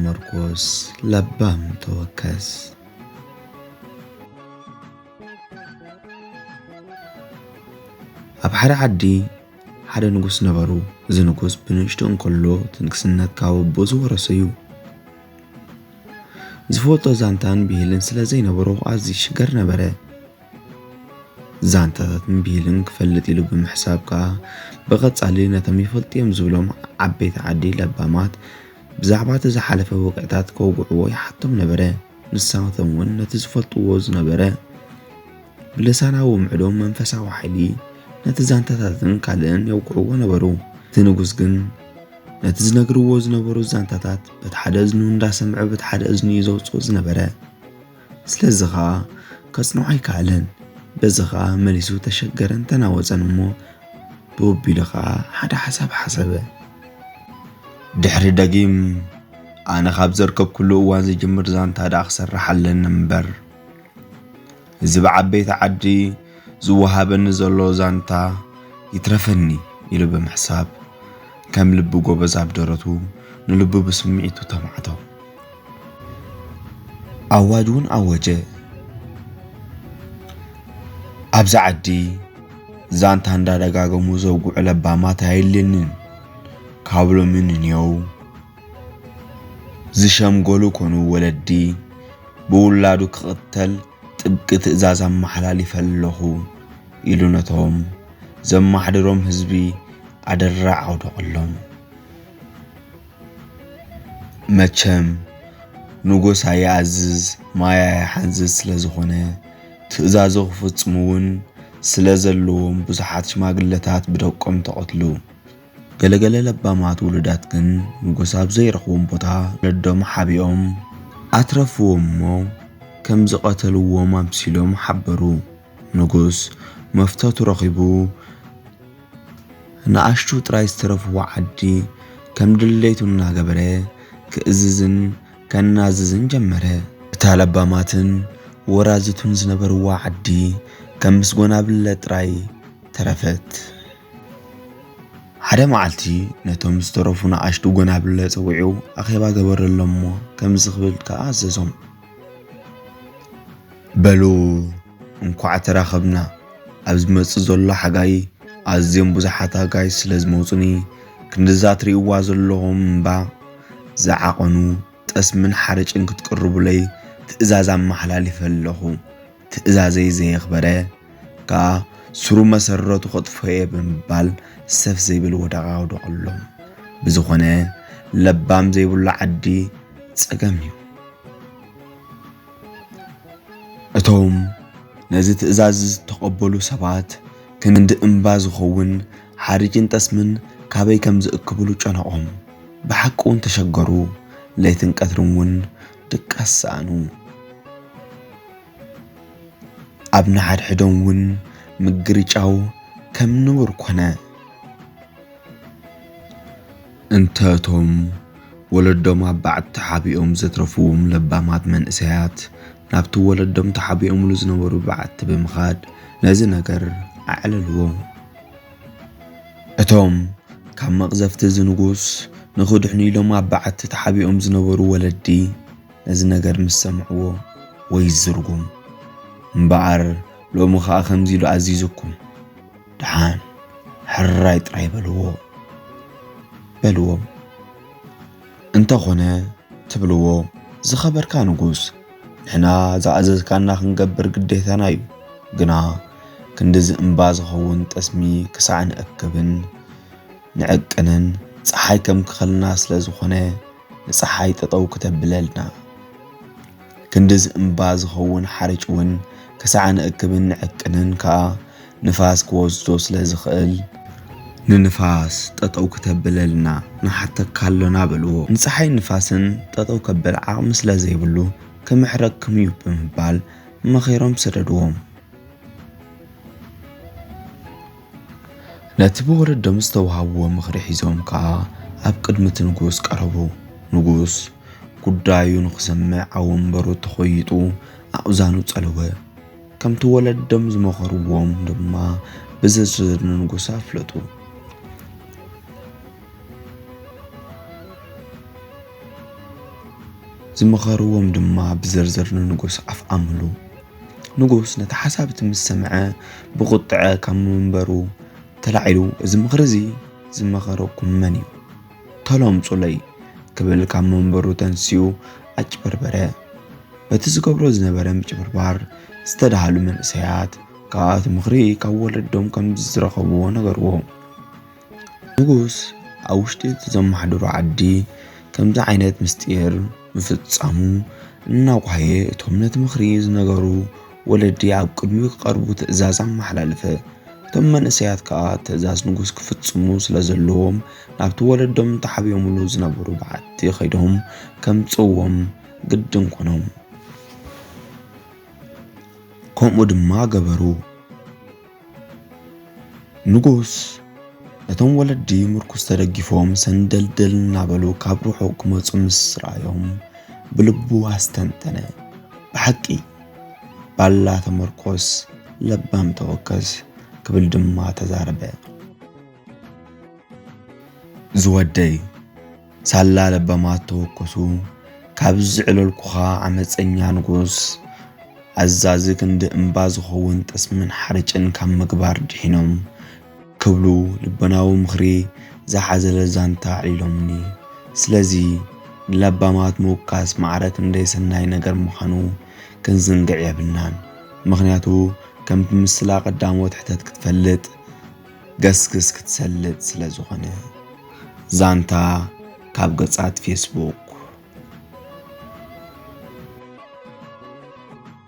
መርቆስ ለባም ተወከስ። ኣብ ሓደ ዓዲ ሓደ ንጉስ ነበሩ። እዚ ንጉስ ብንእሽቶ እንከሎ እቲ ንግስነት ካብ ኣቦኡ ዝወረሶ እዩ። ዝፈልጦ ዛንታን ብሂልን ስለ ዘይነበሮ ኣዝዩ ይሽገር ነበረ። ዛንታታትን ብሂልን ክፈልጥ ኢሉ ብምሕሳብ ከኣ ብቐጻሊ ነቶም ይፈልጡ እዮም ዝብሎም ዓበይቲ ዓዲ ለባማት ብዛዕባ እቲ ዝሓለፈ ወግዕታት ከውግዕዎ ይሓቶም ነበረ። ንሳቶም እውን ነቲ ዝፈልጥዎ ዝነበረ ብልሳናዊ ምዕዶም መንፈሳዊ ሓይሊ ነቲ ዛንታታትን ካልእን የውግዕዎ ነበሩ። እቲ ንጉስ ግን ነቲ ዝነግርዎ ዝነበሩ ዛንታታት በቲ ሓደ እዝኑ እንዳሰምዐ በቲ ሓደ እዝኑ እዩ ዘውጽኦ ዝነበረ። ስለዚ ኸኣ ከጽንዖ ኣይከኣለን። በዚ ኸኣ መሊሱ ተሸገረን ተናወጸን እሞ ብወቢሉ ኸኣ ሓደ ሓሳብ ሓሰበ። ድሕሪ ደጊም ኣነ ካብ ዘርከብኩሉ እዋን ዝጅምር ዛንታ ደኣ ክሰርሕ ኣለኒ እምበር፣ እዚ ብዓበይቲ ዓዲ ዝወሃበኒ ዘሎ ዛንታ ይትረፈኒ ኢሉ ብምሕሳብ፣ ከም ልቢ ጎበዝ ኣብ ደረቱ ንልቡ ብስምዒቱ ተማዕቶ። ኣዋጅ እውን ኣወጀ። ኣብዚ ዓዲ ዛንታ እንዳደጋገሙ ዘውግዑ ለባማት ኣየድልየንን። ካብ ሎሚ ንንየው ዝሸምገሉ ኮኑ ወለዲ ብውላዱ ክቕተል ጥብቂ ትእዛዝ ኣመሓላሊፈ ኣለኹ ኢሉ ነቶም ዘማሕድሮም ህዝቢ ኣደራዕ ኣውደቐሎም። መቸም ንጉስ ኣየኣዝዝ ማይ ኣየሓንዝዝ ስለ ዝኾነ ትእዛዙ ክፍጽሙ እውን ስለ ዘለዎም ብዙሓት ሽማግለታት ብደቆም ተቐትሉ። ገለገለ ለባማት ውሉዳት ግን ንጉስ ኣብ ዘይረኽቦም ቦታ ወለዶም ሓቢኦም ኣትረፍዎም እሞ ከም ዝቐተልዎም ኣምሲሎም ሓበሩ። ንጉስ መፍተቱ ረኺቡ ንኣሽቱ ጥራይ ዝተረፍዎ ዓዲ ከም ድሌቱ እናገበረ ክእዝዝን ከናዝዝን ጀመረ። እታ ለባማትን ወራዝቱን ዝነበርዋ ዓዲ ከም ምስ ጎናብለ ጥራይ ተረፈት። ሓደ መዓልቲ ነቶም ዝተረፉ ንኣሽቱ ጎናብለ ጸዊዑ ኣኼባ ገበረሎም እሞ ከምዚ ክብል ከኣ ኣዘዞም። በሉ እንኳዕ ተራኸብና። ኣብ ዝመጽእ ዘሎ ሓጋይ ኣዝዮም ብዙሓት ኣጋይሽ ስለ ዝመጹኒ ክንድዛ ትርእይዋ ዘለኹም እምባ ዝዓቐኑ ጠስምን ሓርጭን ክትቅርቡለይ ትእዛዝ ኣመሓላሊፈ ኣለኹ። ትእዛዘይ ዘየኽበረ ከኣ ስሩ መሰረቱ ከጥፍኦ እየ ብምባል ሰፍ ዘይብል ወደቓ ኣውደቐሎም። ብዝኾነ ለባም ዘይብሉ ዓዲ ጸገም እዩ። እቶም ነዚ ትእዛዝ ዝተቐበሉ ሰባት ክንዲ እምባ ዝኸውን ሓርጭን ጠስምን ካበይ ከም ዝእክብሉ ጨነቖም። ብሓቂ እውን ተሸገሩ። ለይትን ቀትርን እውን ድቃስ ሰኣኑ። ኣብ ንሓድሕዶም እውን ምግርጫው ከም ንቡር ኮነ። እንተ እቶም ወለዶም ኣብ በዓቲ ተሓቢኦም ዘትረፍዎም ለባማት መንእሰያት ናብቲ ወለዶም ተሓቢኦምሉ ዝነበሩ በዓቲ ብምኻድ ነዚ ነገር ኣዕለልዎ። እቶም ካብ መቕዘፍቲ እዚ ንጉስ ንኽድሕኑ ኢሎም ኣብ በዓቲ ተሓቢኦም ዝነበሩ ወለዲ ነዚ ነገር ምስ ሰምዕዎ፣ ወይ ዝርጉም እምበኣር ሎሚ ኸኣ ከምዚ ኢሉ ኣዚዙኩም፣ ደሓን ሕራይ ጥራይ በልዎ፣ በልዎም። እንተኾነ ትብልዎ፣ ዝኸበርካ ንጉስ፣ ንሕና ዝኣዘዝካና ክንገብር ግዴታና እዩ። ግና ክንድዚ እምባ ዝኸውን ጠስሚ ክሳዕ ንእክብን ንዕቅንን ጸሓይ ከም ክኸልና ስለ ዝኾነ፣ ንጸሓይ ጠጠው ክተብለልና፣ ክንድዚ እምባ ዝኸውን ሓርጭ እውን ክሳዕ ንእክብን ንዕቅንን ከኣ ንፋስ ክወስዶ ስለ ዝኽእል፣ ንንፋስ ጠጠው ክተብለልና ንሓተካ ኣሎና በልዎ። ንጸሓይን ንፋስን ጠጠው ከብል ዓቕሚ ስለ ዘይብሉ ክምሕረኩም እዩ ብምባል መኺሮም ሰደድዎም። ነቲ ብወለዶም ዝተዋህብዎ ምኽሪ ሒዞም ከኣ ኣብ ቅድሚ እቲ ንጉስ ቀረቡ። ንጉስ ጉዳዩ ንኽሰምዕ ኣብ ወንበሩ ተኾይጡ ኣእዛኑ ጸለወ። ከምቲ ወለዶም ዝመኸርዎም ድማ ብዝርዝር ንንጉስ ኣፍለጡ። ዝመኸርዎም ድማ ብዝርዝር ንንጉስ ኣፍኣምሉ። ንጉስ ነቲ ሓሳብ እቲ ምስ ሰምዐ ብቑጥዐ ካብ መንበሩ ተላዒሉ፣ "እዚ ምኽሪ እዚ ዝመኸረኩም መን እዩ? ቶሎ ኣምጹለይ!" ክብል ካብ መንበሩ ተንሲኡ ኣጭበርበረ። በቲ ዝገብሮ ዝነበረ ምጭብርባር ዝተዳሃሉ መንእሰያት፣ ካብቲ ምኽሪ ካብ ወለዶም ከም ዝረኸብዎ ነገርዎ። ንጉስ ኣብ ውሽጢ እቲ ዘመሓድሮ ዓዲ ከምዚ ዓይነት ምስጢር ምፍጻሙ እናጓየ፣ እቶም ነቲ ምኽሪ ዝነገሩ ወለዲ ኣብ ቅድሚኡ ክቐርቡ ትእዛዝ ኣመሓላለፈ። እቶም መንእሰያት ከኣ ትእዛዝ ንጉስ ክፍጽሙ ስለ ዘለዎም፣ ናብቲ ወለዶም ተሓብዮምሉ ዝነበሩ በዓቲ ከይዶም ከምጽእዎም ግድን ኮኖም። ከምኡ ድማ ገበሩ። ንጉስ ነቶም ወለዲ ምርኩስ ተደጊፎም ሰንደልደል እናበሉ ካብ ርሑቕ ክመጹ ምስ ረኣዮም፣ ብልቡ ኣስተንተነ። "ብሓቂ ባላ ተመርኮስ፣ ለባም ተወከስ" ክብል ድማ ተዛረበ። ዝወደይ፣ ሳላ ለባማት ተወከሱ፣ ካብ ዝዕለልኩኻ ዓመፀኛ ንጉስ ኣዛዚ ክንዲ እምባ ዝኸውን ጠስምን ሓርጭን ካብ ምግባር ድሒኖም ክብሉ ልቦናዊ ምኽሪ ዝሓዘለ ዛንታ ኣዕሊሎምኒ። ስለዚ ንለባማት ምውካስ ማዕረ ክንደይ ሰናይ ነገር ምዃኑ ክንዝንግዕ የብልናን። ምኽንያቱ ከምቲ ምስላ ቀዳሞት ሕተት ክትፈልጥ ገስግስ ክትሰልጥ ስለ ዝኾነ። ዛንታ ካብ ገጻት ፌስቡክ።